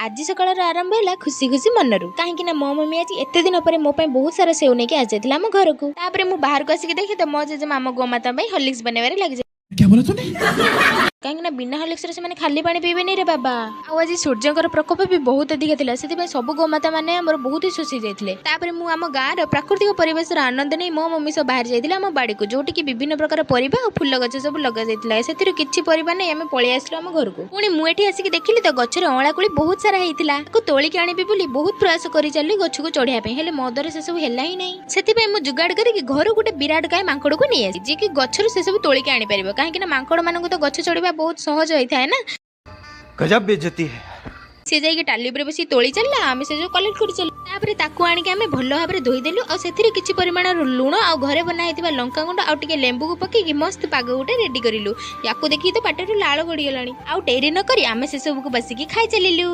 ଆଜି ସକାଳର ଆରମ୍ଭ ହେଲା ଖୁସି ଖୁସି ମନରୁ, କାହିଁକି ନା ମୋ ମମି ଆଜି ଏତେ ଦିନ ପରେ ମୋ ପାଇଁ ବହୁତ ସାରା ସେଉ ନେଇକି ଆସିଯାଇଥିଲା ଆମ ଘରକୁ। ତାପରେ ମୁଁ ବାହାରକୁ ଆସିକି ଦେଖେ ତ ମୋ ଜେଜେମା ଆମ ଗୋମାତା ପାଇଁ ହର୍ଲିକ୍ସ ବନେଇବାରେ ଲାଗିଯାଏ। क्या बोला तूने? କାହିଁକି ନା ବିନା ହର୍ଲିକ୍ସରେ ସେମାନେ ଖାଲି ପାଣି ପିଇବେନି ରେ ବାବା। ଆଉ ଆଜି ସୂର୍ଯ୍ୟଙ୍କର ପ୍ରକୋପ ବି ବହୁତ ଅଧିକା ଥିଲା, ସେଥିପାଇଁ ସବୁ ଗୋମାତା ମାନେ ଆମର ବହୁତ ହି ଶୋଷି ଯାଇଥିଲେ। ତାପରେ ମୁଁ ଆମ ଗାଁର ପ୍ରାକୃତିକ ପରିବେଶର ଆନନ୍ଦ ନେଇ ମୋ ମମି ସହ ବାହାରି ଯାଇଥିଲା ଆମ ବାଡ଼ିକୁ, ଯୋଉଠିକି ବିଭିନ୍ନ ପ୍ରକାର ପରିବା ଆଉ ଫୁଲ ଗଛ ସବୁ ଲଗା ଯାଇଥିଲା। ସେଥିରୁ କିଛି ପରିବା ନେଇ ଆମେ ପଳେଇ ଆସିଲୁ ଆମ ଘରକୁ। ପୁଣି ମୁଁ ଏଠି ଆସିକି ଦେଖିଲି ତ ଗଛରେ ଅଁଳା କୋଳି ବହୁତ ସାରା ହେଇଥିଲା। ତାକୁ ତୋଳିକି ଆଣିବି ବୋଲି ବହୁତ ପ୍ରୟାସ କରି ଚାଲିଲି ଗଛକୁ ଚଢିବା ପାଇଁ, ହେଲେ ମୋ ଦ୍ୱାରା ସେସବୁ ହେଲା ହିଁ ନାହିଁ। ସେଥିପାଇଁ ମୁଁ ଯୁଗାଡ଼ କରିକି ଘରୁ ଗୋଟେ ବିରାଟ କାୟ ମାଙ୍କଡକୁ ନେଇ ଆସିଛି, ଯିଏକି ଗଛରୁ ସେସବୁ ତୋଳିକି ଆଣିପାରିବ। କାହିଁକି ନା ମାଙ୍କଡ ମାନଙ୍କୁ ତ ଗଛ ଚଢିବା ବହୁତ ସହଜ ହେଇଥାଏ ନା। गजब बेइज्जती है। ସେ ଯାଇକି ଟାଲି ଉପରେ ବସି ତୋଳି ଚାଲିଲା, ଆମେ ସେ ଯୋଉ କଲେକ୍ଟ କରି ଚାଲିଲୁ। ତାପରେ ତାକୁ ଆଣିକି ଆମେ ଭଲ ଭାବରେ ଧୋଇଦେଲୁ ଆଉ ସେଥିରେ କିଛି ପରିମାଣର ଲୁଣ ଆଉ ଘରେ ବନା ହେଇଥିବା ଲଙ୍କା ଗୁଣ୍ଡ ଆଉ ଟିକେ ଲେମ୍ବୁକୁ ପକେଇକି ମସ୍ତ ପାଗ ଗୋଟେ ରେଡି କରିଲୁ। ୟାକୁ ଦେଖିକି ତ ପାଟିରୁ ଲାଳ ଗଡ଼ିଗଲାଣି। ଆଉ ଡେରି ନ କରି ଆମେ ସେସବୁକୁ ବସିକି ଖାଇ ଚାଲିଲୁ।